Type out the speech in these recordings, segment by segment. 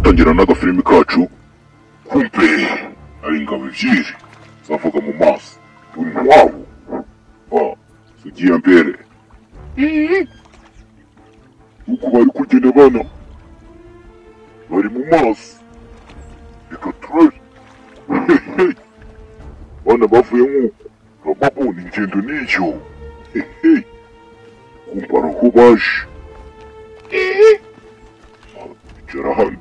Dutangira n'agafilimi kacu. Kumbe ari ingabo ebyiri zavaga mu maso. Intwaro. Zigiye mbere. Uko bari kugenda bana bari mu maso. Reka turebe. Bana bavuye nk'uko urababona ingendo n'icyo. Kumva aho baje. Icara hano.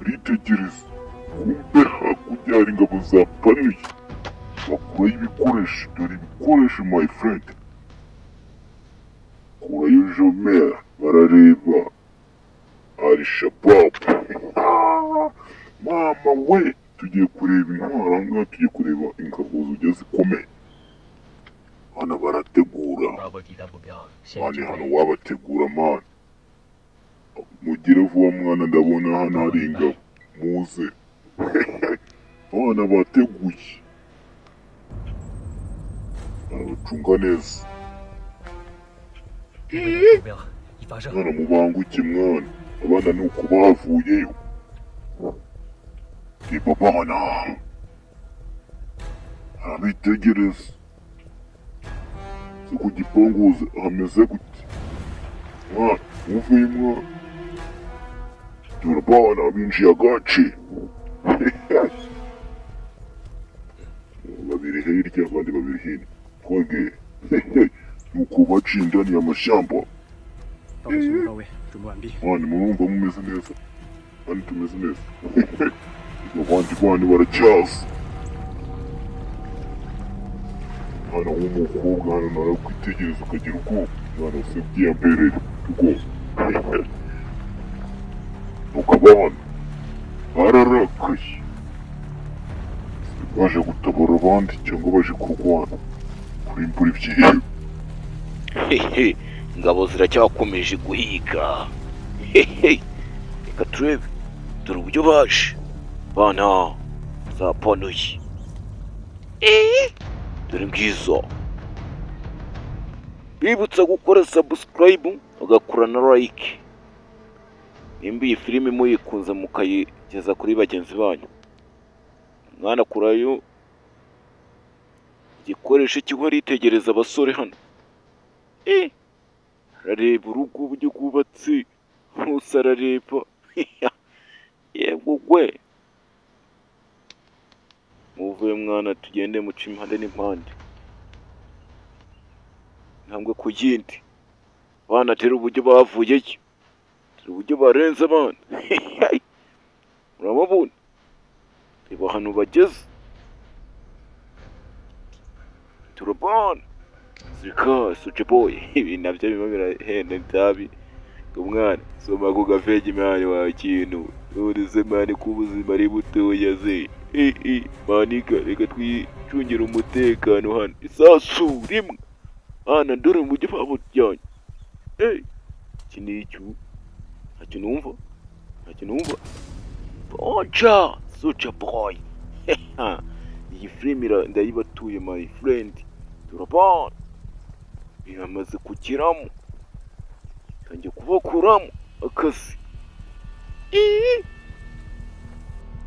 Ritegereza. Kumbe hakurya hari ingabo zapanuye. Bakurayo ibikoresho. Dore ibikoresho my friend. Kurayo jomere. Barareba. Ari Shabab. Mama we. Tugiye kureba intwaro ahangaha, tugiye kureba ingabo zijya zikomeye. Hano barategura. Mani hano wabategura mani. Mugire vuba mwana, ndabona hano hari ingabo. Muze. Abana bateguye. Barabacunga neza. Mwana mubanguke mwana. Abana ni uko bavuyeyo. Bana arabitegereza. Si ku gipangu hameze gute? Mwana muvuye mwana. Dore abana binjiye agace. Babiri hirya abandi babiri hino. Twage nuko baciye indani y'amashyamba. Mwana murumva mumeze neza. Kandi tumeze neza. Abandi bana baracyaza. Hano w'umukobwa hano narakwitegereza ukagira ubwoba. Mwana usibye mbere rwose. Ukabana bararakaye. Baje gutabara abandi cyangwa baje kurwana kurimbura ibyihebe. Hehe, ingabo ziracyakomeje guhiga. Hehe, reka turebe. Dore uburyo baje. Bana zapanuye. Dore ngizo. Bibutsa gukora subscribe ugakora na like. Nimba iyi filimi muyikunze mukayigeza kuri bagenzi banyu. Mwana kurayo igikoresho kiho aritegereza abasore hano. Arareba urugo uburyo rwubatse. Hose arareba. Yego gwe. Muvuye mwana tugende muca impande n'impande. Ntambwe ku yindi. Bana tera uburyo bavuyeyo. Tera uburyo barenze abana. Murababona. Reba ahantu bageze. Turabona. Zirika Soulja Boy. Ibi nabyo birimo birahenda itabi. Umwana soma ku gafegi mwana wawe ikintu. None mwana ko ubuzima ari butoya ze. Manika reka twicungire umutekano hano. Isasu rimwe. Hano dore mu buryo babujyanye. Iki ni icyo. Ntacyo numva. Ntacyo numva. Oja Soulja Boy. Iyi filimi ndayibatuye my friend. Turabona. Biramaze kugiramo. Tangiye kubakuramo akazi.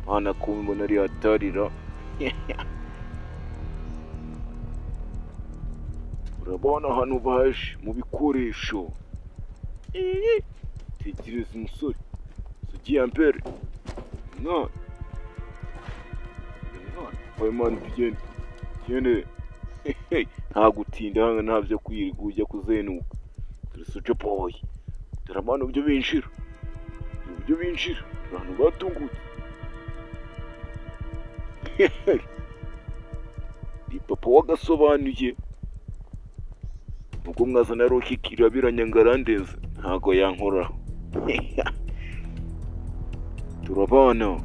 Hana kumbona ari hatarira. Urabona hano baje mu bikoresho. Tegereza umusore. Sugiye mbere. Mwana. Oya mwana tugende. Tugende. Nta gutinda hano nta byo kwirirwa ujya kuzenuka. Dore Soulja Boy. Dore abana uburyo binjira. Uburyo binjira. Abantu batungutse. Ni papa wagasobanuye. Ubwo mwazana Rocky kirabiranya ngarandenze ntago yankoraho. Turabana.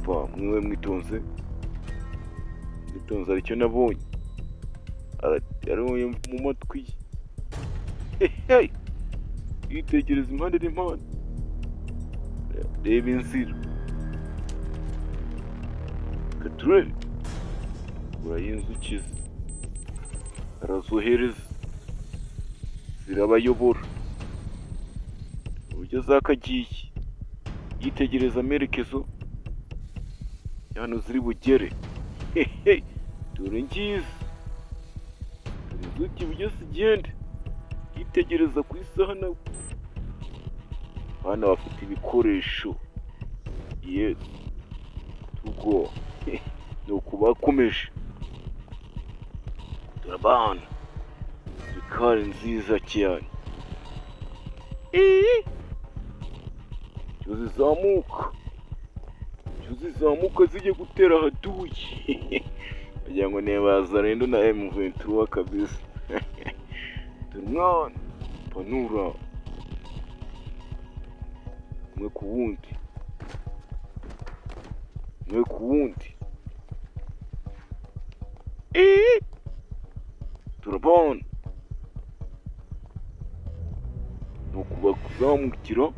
Pa mwe mwitonze. Mwitonze aricyo nabonye. Ari mu matwi. Yitegereza impande n'impande. Reba inzira. Katurebe. Urayinzukiza. Arazohereza. Zirabayobora. Uburyo zakagiye. Yitegereza amerekezo hano ziri bugere. Hehe, dore ngizi, dore inzuki uburyo zigenda. Yitegereza ku isaha nawe. Hano bafite ibikoresho. Yes, tugo ni uku bakomeje. Dore abana, ikari nziza cyane. Zizamuka, zizamuka zijya gutera ahaduye. Wagira ngo ni Bazarendo na M23 kabisa. Dore umwana panura umwe ku wundi, umwe ku wundi. Turabona ni ukubazamukira.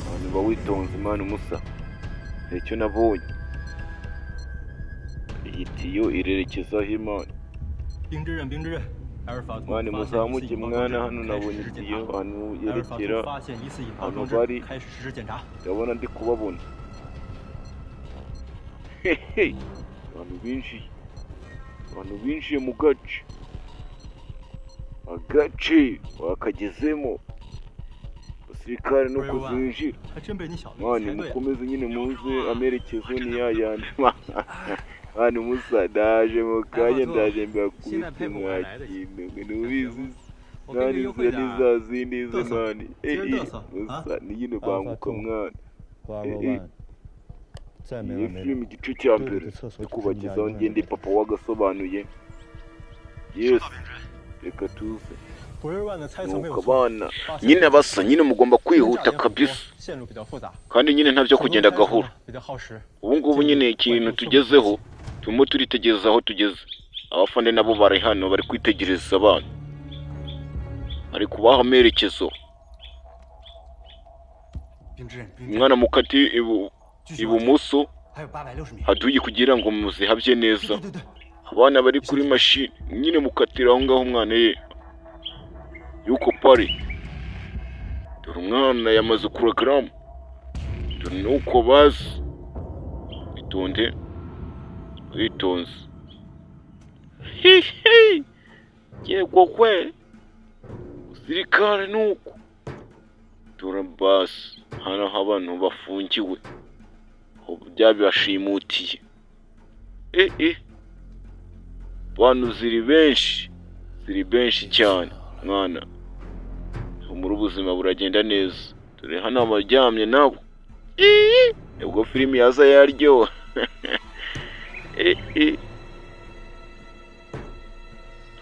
Abantu bawitonze mwana umusa, icyo nabonye. Iyi tiyo irerekeza aho Imana. Mwana muzamuke mwana, hano nabonye itiyo ahantu yerekera ahantu bari, ndabona ndi kubabona. Hehe, abantu binjiye, abantu binjiye mu gace, agace bakagezemo. Abasirikare no kuzinjira. Mwana mukomeze nyine muze, amerekezo ni yayandi. Mwana musa, ndaje mu kanya, ndaje mbakubite mwakintu ntubizi. Mwana inzira ni za zindi ze mwana. Musa ni nyine banguka mwana. Iyi filime igice cya mbere ndi kubagezaho ngende papa wagasobanuye. Yes, reka tuze. Nuko abana nyine basa nyine mugomba kwihuta kabisa, kandi nyine ntabyo kugenda gahoro. Ubu ngubu nyine ikintu tugezeho, turimo turitegereza aho tugeze. Abafande nabo bari hano bari kwitegereza abana, ari kubaha amerekezo. Umwana mukati ibumoso haduye kugira ngo muzihabye neza. Abana bari kuri mashini nyine mukatira aho ngaho umwana ye yuko pari. Dore umwana yamaze kuragaramu, dore nuko bazi. Itonde, witonze. Hihi, yego kwe usirikare nuko. Dore basi hano aho abantu bafungiwe byabibashimutiye. Bantu ziri benshi, ziri benshi cyane mwana. Muri ubuzima buragenda neza. Dore hano abaryamye nabo. Ubwo filimi yaza yaryoha.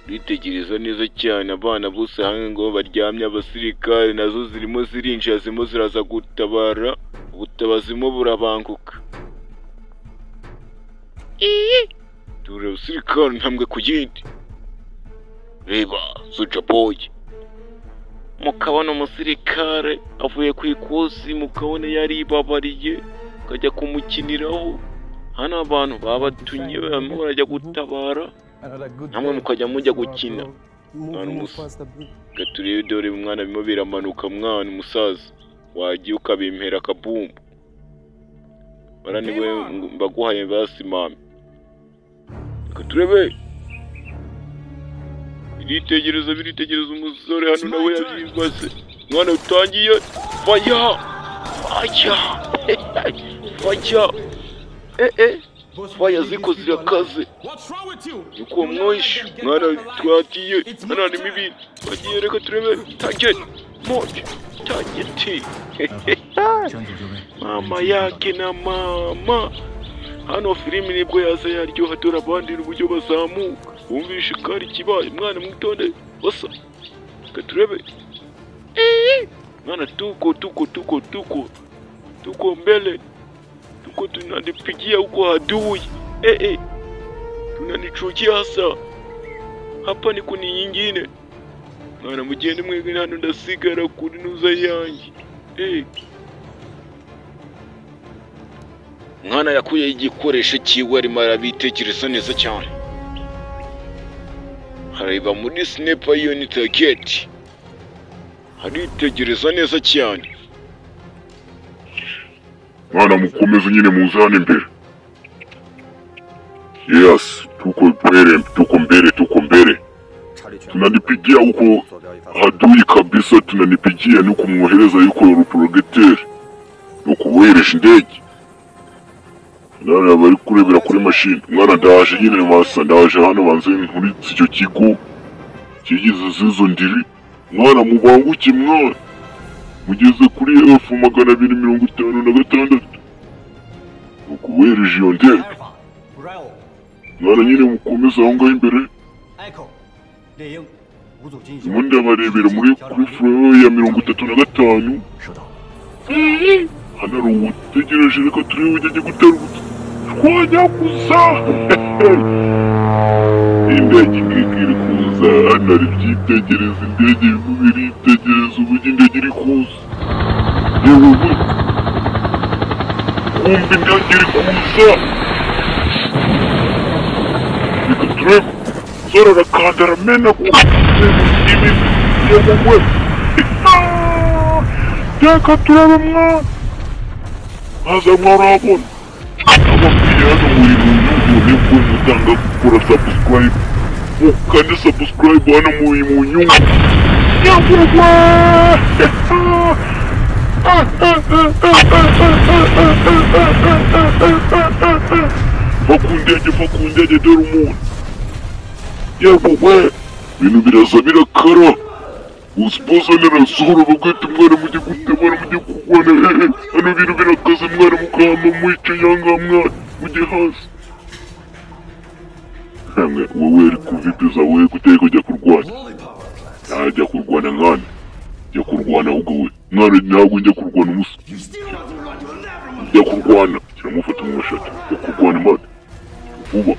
Turitegereza neza cyane abana bose hamwe ngo baryamye. Abasirikare nazo zirimo zirinjira, zirimo ziraza gutabara. Ubutabazi mo burabanguka. Dore abasirikare ntambwe ku yindi. Reba Soja Boy, mukabona umusirikare avuye ku ikosi, mukabona yaribabariye ukajya kumukiniraho. Hano abantu babatunye barimo barajya gutabara, namwe mukajya mujya gukina. Mwana umusa, reka turebe. Dore umwana birimo biramanuka. Mwana umusaza wagiye ukabimpera akabumbu. Baraniwe mbaguhaye basi mami. Reka turebe. Biritegereza, biritegereza umusore hano nawe yabyibase. Mwana utangiye faya, faya, faya. Faya ziko zirakaze. Nuko mwishe mwana twatiye. Hano harimo ibintu bagiye. Reka turebe. Target moja, target. Mama yake na mama. Hano filimi nibwo yaza yaryoha. Dore abandi uburyo bazamuka. Wumvishe kari kibaye. Mwana mwitonde basa. Reka turebe. Mwana tuko tuko tuko tuko tuko mbele, tuko tunanipigia huko adui. Tunanichukia hasa. Hapa ni kuni nyingine. Mwana mugende mwebwe, hano ndasigara kuri nuza yanjye. Mwana yakuye igikoresho cyiwe arimo arabitekereza neza cyane. Hareba muri sniper iyo ni target. Aritegereza neza cyane. Mwana mukomeze nyine muzane imbere. Yes, tuko mbele, tuko mbele, tuko mbele. Tunanipigia huko adui kabisa, tunanipigia ni kumwohereza yuko ruprogeteri. No kubohereje indege. Nara bari kurebera kuri machine. Mwana ndaje nyine masa ndaje hano banze nturitse icyo kigo kigize zizo ndiri. Mwana mubanguke mwana. Mugeze kuri F256. Ukubohereje iyo ndege. Mwana nyine mukomeze aho ngaho imbere. Ubundi abarebera muri kuri floor ya 35. Hano hari uwutegereje, reka turebe ujya ajya gutarutsa. Shwanyaguza! Indege ngiki iri kuza, hano ari byitegereza indege biritegereza uburyo indege iri kuza. Yewe we! Kumva indege iri kuza! Reka turebe. Umusore arakanda aramena ibi. Yewe we! Reka turebe mwana! Haza mwarabona. Ababwiye hano muri mu nyungu nibwo mutanga gukora subscribe. Mukande subscribe hano muri mu nyungu. Yewe we! Va ku ndege, va ku ndege dore umuntu. Yewe we! Ibintu biraza birakara. Usipozane arasohora bagahita mwana mujye gutabara mujye kurwana. Hano ibintu birakaze mwana mukahama mwicaye ahangaha mwana mujye hasi. Hamwe wowe uri kuvipiza wowe kutari kujya kurwana. Ntajya kurwana mwana. Jya kurwana ahubwo we. Mwana ntabwo njya kurwana umusa. Jya kurwana. Kiramufata mu mashati. Jya kurwana mwana. Vuba.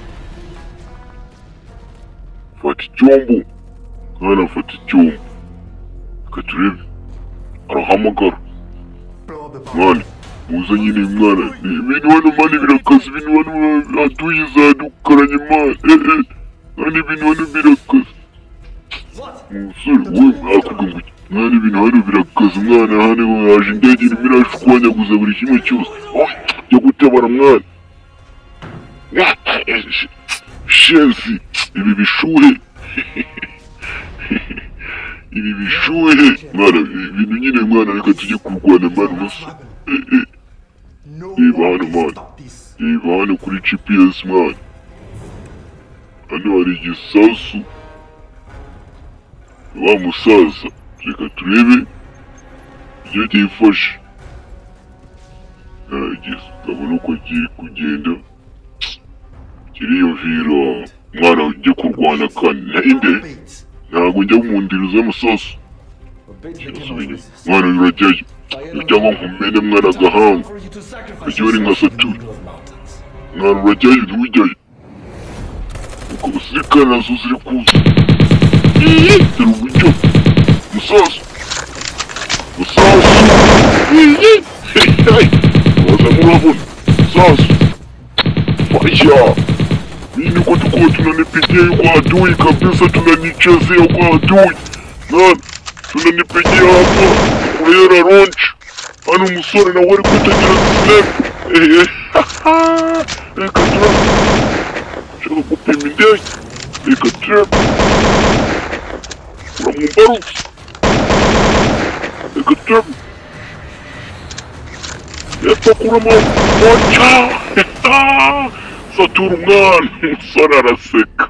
Fata icyombo. Mwana fata icyombo. Reka turebe. Arahamagara. Mwana, muze nyine mwana. Ibintu hano mwana birakaze, ibintu hano aduyi zadukaranye mwana. Mwana ibintu hano birakaze. Umusore we akubwira ngo mwana ibintu hano birakaze mwana hano yaje indege irimo irashwanyaguza buri kimwe cyose. Jya gutabara mwana. Shenzi, ibi bishuhe. Ibi bishuhe mwana, ibintu nyine mwana reka tujye kurwana mwana umusore. Reba hano mwana, reba hano kuri GPS mwana. Hano hari igisasu. Wa musaza, reka turebe ibyo cyifashe. Ndabona uko kiri kugenda. Kiriyumvira mwana ujye kurwana kandi inde. Ntabwo njya mu ndiri z'amasasu. Mwana urajyayo cyangwa nkumene mwana agahanga. Ujye uri nka Satura. Mwana urajyayo ntujyayo. Uko abasirikare nazo ziri kuza. Dore uburyo. Musasu. Musasu. Waza murabona. Musasu. Faya. Mimi kwa tuko tunanipigia kwa adui kabisa, tunanichezea kwa adui. Nani? Tunanipigia hapa kurera launch. Hano umusore nawe ari kwitegereza snap. Reka turebe. Nshaka gupima indege. Reka turebe. Uramumbarutse. Reka turebe. Epfa kuramo. Ocha! Satura umwana. Umusore araseka.